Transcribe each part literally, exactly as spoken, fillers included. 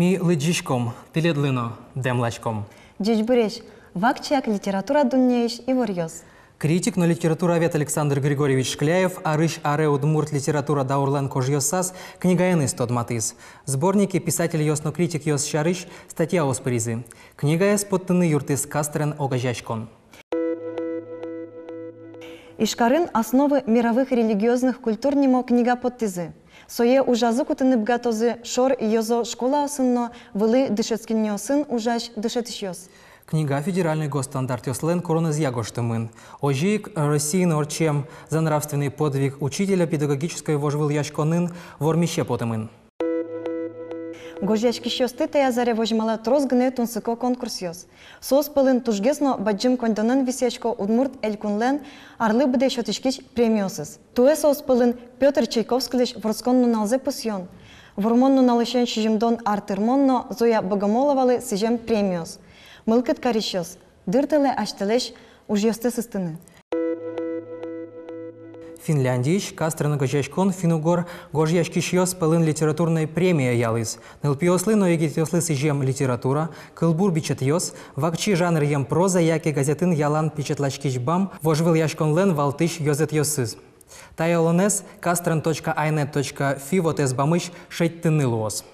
Ми лыдӟиськом, тӥледлы но дэмласьком. Ӟечбуресь! Вакчияк литература дуннеысь иворъёс. Критик но литературовед Александр Григорьевич Шкляев арысь аре удмурт литература даурлэн кожъёсаз книгаеныз тодматӥз. Сборнике писательёс но критикъёс сярысь статьяос пыризы. Книгаез поттыны юрттӥз Кастрен огазеяськон. Ижкарын «Основы мировых религиозных культур» нимо книга поттӥзы. Сое ужазы кутыны быгатозы шор ёзо школаосын но вылӥ дышетскинниосын ужась дышетӥсьёс. Книга федеральной госстандартъёслэн куронэзъя гожтэмын. Озьы ик Россиын ортчем «За нравственный подвиг учителя» педагогической вожвылъяськонын вормисе потэмын. Гожъяськисьёсты таяз аре возьмало трос гинэ тунсыко конкурсъёс. Соос пӧлын тужгес но бадӟым коньдонэн висъясько Удмурт Элькунлэн арлы быдэ сётӥськись премиосыз. Туэ соос пӧлын Пётр Чайковскийлэсь вордскон нуналзэ пусъён, Вормон нуналысен сизьымдон ар тырмон но Зоя Богомоловалы сӥзем премиос. Мылкыд карисьёс, дыртэлэ асьтэлэсь ужъёсты сыстыны. Финляндиысь Кастрен огазеяськон финн-угор гожъяськисьёс пӧлын литературной премия ялӥз. Нылпиослы но егитъёслы сӥзем литература, кылбур бичетъёс, вакчи жанръем проза яке газетын ялан печатласькись бам — вожвылъяськонлэн валтӥсь ёзэтъёсыз. Тае улонэз кастрен точка айнет точка фи вотэс бамысь шедьтыны луоз.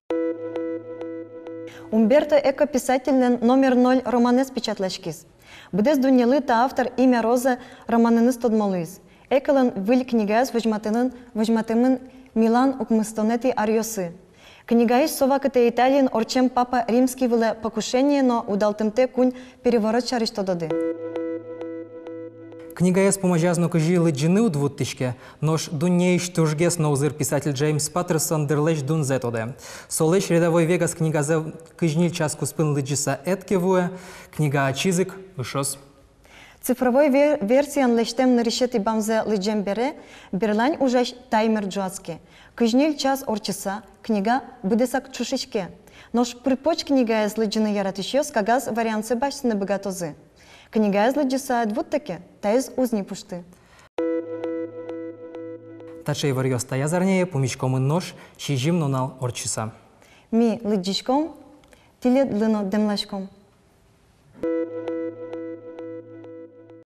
Умберто Эко писательлэн «Номер ноль» романэз печатласькиз. Быдэс дуннелы та автор «Имя Роза» романэныз тодмо луиз. Эколэн выль книгаез возьматэмын, возьматэмын Милан укмыстонэтӥ аръёсы. Книгаысь со вакытэ Италиын ортчем Папа Римский вылэ покушение но удалтымтэ куинь переворот сярысь тододы. Книгаез пумозяз но кызьы лыдӟыны уд вуттӥське, нош дуннеысь тужгес но узыр писатель Джеймс Паттерсон дырлэсь дунзэ тодэ. Солэсь «Рядовой Вегас» книгазэ кызь ньыль час куспын лыдӟыса ӧд ке вуэ, книга ачиз ик ышоз. Цифровой вер-, версиен лэсьтэм нырысетӥ бамзэ лыдӟем бере, берлань ужась таймер ӝуатске. Кызь ньыль час ортчыса, книга быдэсак ӵушиське. Нош пыр-поч книгаез лыдӟыны яратӥсьёс кагаз вариантсэ басьтыны быгатозы. Книгаез лыдӟыса ӧд вуттэ ке, таиз уз ни пушты. Таӵе иворъёс таяз арняе пумиськомы нош сизьым нунал ортчыса. Ми лыдӟиськом, тӥледлы но дэмласьком.